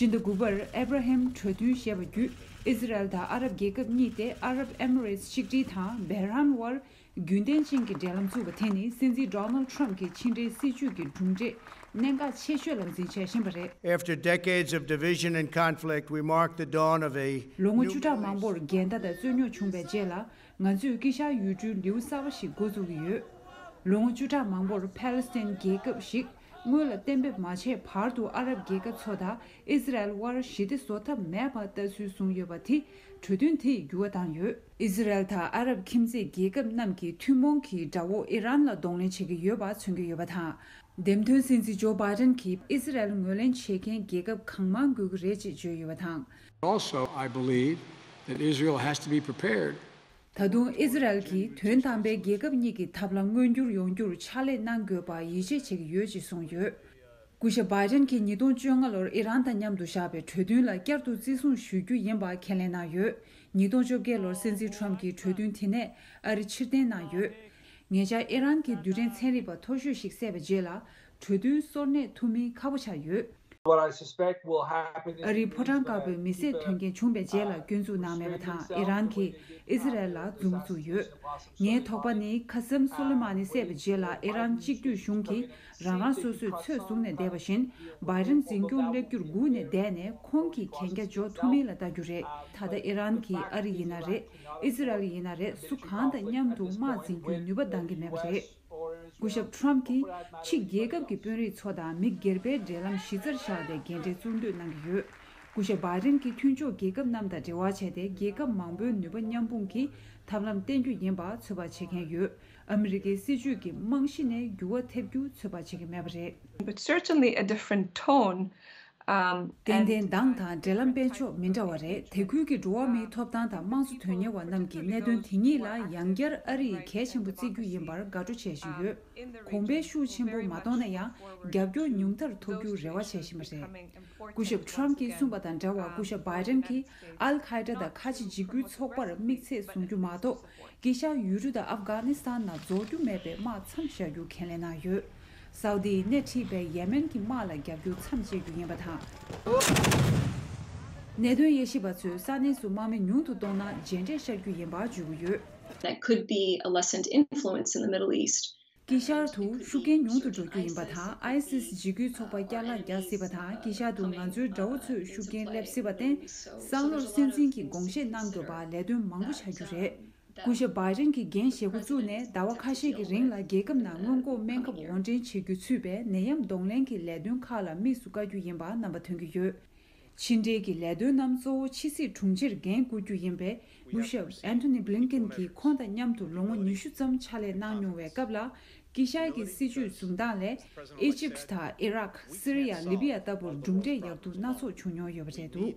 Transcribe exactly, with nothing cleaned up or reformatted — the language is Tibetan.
སྤྱི་ཟླ་དགུ་པར་ཨེབ་ར་ཧེམ་གྲོས་མཐུན་ཞེས་པ་བརྒྱུད། ཨི་ཟི་རལ་དང་ཨ་རབ་རྒྱལ་ཁབ་གཉིས་ཏེ་ཨ་རབ་ཨེ་མི་རེ་ཊི་ཆིག་སྒྲིལ་དང་བྷེ་རན་དབར་རྒྱུན་ལྡན་ཅན་གྱི་འབྲེལ་ལམ་བཙུགས་པ་དེ་ནི་སྲིད་འཛིན་Donald Trump གྱི་ཕྱི་འབྲེལ་སྲིད་ཇུས་ཀྱི་གྲུབ་འབྲས་གནད་འགག་ཆེ་ཤོས་ལ་འཛིན་བྱེད་བཞིན་པ་རེད། After decades of division and conflict, we mark the dawn of a ལོ་ངོ་བཅུ་ཕྲག་མང་པོར་འགལ་ཟླ་དང་རྩོད་རྙོག་བྱུང་བའི་རྗེས་ལ། ང་ཚོས་དཀྱིལ་ཤར་ཡུལ་གྲུའི་ལེའུ་གསར་པ་ཞིག་འགོ་འཛུགས་ཀྱི་ཡོད། ལོ་ངོ་བཅུ་ཕྲག་མང་པོར་ཕཱ་ལེ་སི་ཐན་རྒྱལ་ཁབ་ཞིག་སྔོན་ལ་གཏན་འབེབས་མ་བྱས་བར་དུ་ཨ་རབ་རྒྱལ་ཁབ་ཚོ་དང་ཨི་ཟི་རལ་དབར་ཞི་བདེ་བཟོ་ཐབས་མེད་པ་ལྟ་ཚུལ་བཟུང་ཡོད་པ་དེས་གྲོས་མཐུན་དེ་ཡི་འགྱུར་བ་བཏང་ཡོད། ཨི་ཟི་རལ་དང་ཨ་རབ་ཁྱིམ་མཚེས་རྒྱལ་ཁབ་རྣམས་ཀྱིས་ཐུན་མོང་གི་དགྲ་བོ་ཨི་རན་ལ་གདོང་ལེན་བྱེད་ཀྱི་ཡོད་པ་མཚོན་གྱི་ཡོད་པ་དང་། འདེམས་ཐོན་སྲིད་འཛིན་ཇོ་བྷའི་ཌེན་གྱིས་ཨི་ཟི་རལ་ངོས་ལེན་བྱེད་མཁན་རྒྱལ་ཁབ་གང་མང་དགོས་ཀྱི་རེད་ཅེས་བརྗོད་ཡོད་པ་དང་། Also, I believe that Israel has to be prepared. ད་དུང་ཨི་ཟི་རལ་གྱིས་དོན་དམ་པའི་རྒྱལ་ཁབ་གཉིས་ཀྱི་ཐབས་ལམ་མངོན་འགྱུར་ཡོང་རྒྱུར་ཕྱག་ལས་གནང་དགོས་པར་ཡིད་ཆེས་བྱེད་ཀྱི་ཡོད་ཅེས་གསུངས་ཡོད། སྐུ་ཞབས་བྷའི་ཌེན་གྱིས་ཉིས་སྟོང་བཅོ་ལྔ་ལོར་ཨི་རན་དང་མཉམ་དུ་བཞག་པའི་གྲོས་མཐུན་ལ་བསྐྱར་དུ་བརྩི་སྲུང་ཞུ་རྒྱུ་ཡིན་པ་ཁས་ལེན་གནང་ཡོད། ཉིས་སྟོང་བཅོ་བརྒྱད་ལོར་སྲིད་འཛིན་ཁྲོམ་གྱིས་གྲོས་མཐུན་དེ་ནས་ཨ་རི་ཕྱིར་འཐེན་གནང་ཡོད། ཉེ་ཆར་ཨི་རན་གྱི་རྡུལ་ཕྲན་ཚན་རིག་པ་མཐོ་ཤོས་ཤིག་བསད་པའི་རྗེས་ལ་གྲོས་མཐུན་སོར་གནས་ཐུབ་མིན་ཁག་པོ་ཆགས་ཡོད། What I suspect will happen ཨ་རིའི་ཕོ་བྲང་དཀར་པོའི་མི་བསད་དོན་རྐྱེན་བྱུང་བའི་རྗེས་ལ་སྐྱོན་འཛུགས་གནང་མེད་པ་དང་། ཨི་རན་གྱིས་ཨི་ཟི་རལ་ལ་མཛུབ་མོ་བཙུགས་ཡོད། ངའི་དོགས་པ་ནི་ཁ་སེམ་སོ་ལེ་མ་ནི་བསད་པའི་རྗེས་ལ་ཨི་རན་གཅིག་སྡུད་གཞུང་གིས་རང་རང་སོ་སོའི་ཚོད་བཟུང་ནས་བསྡད་པ་བཞིན། བྷའི་ཌེན་འཛིན་སྐྱོང་སླེབས་རྒྱུར་སྒུག་ནས་བསྡད་ནས་ཁོང་གིས་གན་རྒྱ་འཇོག་ཐུབ་མིན་ལ་ལྟ་རྒྱུ་རེད། ད་ལྟ་ཨི་རན་གྱིས་ཨ་རི་ཡིན་ན་རེད། ཨི་ཟི་རལ་ཡིན་ན་རེད། སུ་གང་དང་མཉམ་དུ་དམག་འཛིང་རྒྱུའི་ནུས་པ་འདང་གི་མེད་པ་རེད། སྐུ་ཞབས་ཁྲོམ་གྱིས་ཕྱི་རྒྱལ་ཁབ་ཀྱི་དཔོན་རིགས་ཚོ་དང་མི་སྒེར་པའི་འབྲེལ་ལམ་གཞི་རྩར་བཞག་སྟེ་འགན་འཁྲི་གཙོ་འདོན་གནང་གི་ཡོད། སྐུ་ཞབས་བྷའི་ཌེན་གྱིས་མཐུན་ཕྱོགས་རྒྱལ་ཁབ་རྣམས་དང་འབྲེལ་བ་བྱས་ཏེ། རྒྱལ་ཁབ་མང་པོའི་ནུས་པ་མཉམ་སྤུངས་ཀྱིས་ཐབས་ལམ་བསྟེན་རྒྱུ་ཡིན་པ་ཚོད་དཔག་བྱེད་མཁན་ཡོད། ཨ་མི་རི་ཀའི་སྲིད་ཇུས་ཀྱི་རྨང་གཞི་ནས་འགྱུར་བ་ཐེབས་རྒྱུ་ཚོད་དཔག་བྱེད་ཀྱི་མེད་པ་རེད། But certainly a different tone. Um, ཏན་ཏན་གདངས་དང་འབྲེལ་ལམ་སྤེལ་ཕྱོགས་མི་འདྲ་བ་རེད། དེ་ཁུལ་གྱི་འགྲོ་བ་མིའི་ཐོབ་ཐང་དང་དམངས་གཙོ་དོན་གཉེར་བ་རྣམས་ཀྱིས་གནད་དོན་དེ་གཉིས་ལ་ཡང་བསྐྱར་ཨ་རི་ཡིས་གལ་ཆེན་པོ་བརྩི་རྒྱུ་ཡིན་པར་དགའ་སྤྲོ་བྱེད་བཞིན་ཡོད། གོང་འཕེལ་ཤུགས་ཆེན་པོ་མ་གཏོང་ན་ཡང་རྒྱབ་སྐྱོར་ཉུང་མཐར་ཐོབ་རྒྱུར་རེ་བ་བྱེད་བཞིན་པ་རེད། སྐུ་ཞབས་ཁྲོམ་གྱིས་གསུངས་པ་དང་འདྲ་བར། སྐུ་ཞབས་བྷའི་ཌེན་གྱིས་ཨལ་ཁ་ཨེ་ཏྲ་དང་ཁ་ཆེ་འཇིགས་སྐུལ་ཚོགས་པར་དམིགས་ཚད་བཟུང་རྒྱུ་མ་གཏོགས། དཀྱིལ་ཤར་ཡུལ་གྲུ་དང་ཨབ་གྷ་ནི་སི་ཐན་ནང་རྫོགས་རྒྱུ་མེད་པའི་དམག་མཚམས་བཞག་རྒྱུ་ཁས་ལེན་གནང་ཡོད། སའུ་དིས་སྣེ་ཁྲིད་པའི་ཡེ་མེན་གྱི་དམག་ལ་རྒྱབ་སྐྱོར་མཚམས་བཅད་རྒྱུ་ཡིན་པ་དང་། གནད་དོན་དབྱེ་ཞིབ་པ་ཚོས་ས་གནས་སུ་དམག་མི་ཉུང་དུ་གཏོང་ན་རྗེས་འབྲས་ཤར་རྒྱུ་ཡིན་པ་བརྗོད་ཀྱི་ཡོད། That could be a lessened influence in the Middle East. དཀྱིལ་ཤར་དུ་ཤུགས་རྐྱེན་ཉུང་དུ་འགྲོ་རྒྱུ་ཡིན་པ་དང་། ཨའི་སིས་འཇིགས་སྐུལ་ཚོགས་པ་བསྐྱར་ལངས་རྒྱག་སྲིད་པ་དང་། དཀྱིལ་ཤར་དུ་ང་ཚོའི་དགྲ་བོ་ཚོས་ཤུགས་རྐྱེན་སླེབས་སྲིད་པར་བརྟེན། བསམ་བློར་སྲིད་འཛིན་གྱིས་དགོངས་བཞེས་གནང་དགོས་པ་ལས་དོན་མང་པོ་ཆགས་རྒྱུ་རེད། སྐུ་ཞབས་བྷའི་ཌེན་གྱིས་འགན་བཞེས་འགོ་བཙུགས་ནས་ཟླ་བ་ཁ་ཤས་ཀྱི་རིང་ལ་རྒྱལ་ཁབ་ནང་སྔོན་འགོག་སྨན་ཁབ་དབོར་འདྲེན་བྱེད་རྒྱུ་ཚུད་པའི་ནད་ཡམས་གདོང་ལེན་གྱི་ལས་དོན་ཁག་ལ་དམིགས་སུ་བཀར་རྒྱུ་ཡིན་པ་རྣམ་པ་ཐོན་གྱི་ཡོད། ཕྱི་འབྲེལ་གྱི་ལས་དོན་རྣམས་གཙོ་བོ་ཕྱི་སྲིད་དྲུང་ཆེར་འགན་འཁུར་རྒྱུ་ཡིན་པས། སྐུ་ཞབས་ཨན་ཐོ་ནི་བྷི་ལིན་ཀེན་གྱིས་ཁོང་དང་མཉམ་དུ་ལོ་ངོ་ཉི་ཤུ་ཙམ་ཕྱག་ལས་གནང་མྱོང་བའི་སྐབས་ལ། དཀྱིལ་ཤར་གྱི་སྲིད་ཇུས་བཟུང་སྟངས་ལས་ཨི་ཇིབ་དང་ཨི་རག་སི་རི་ཡ། ལི་བི་ཡ་ལྟ་བུར་གྲུབ་འབྲས་ཡག་སྡུག་སྣ་ཚོགས་བྱུང་མྱོང་ཡོད་པ་རེད་འདུག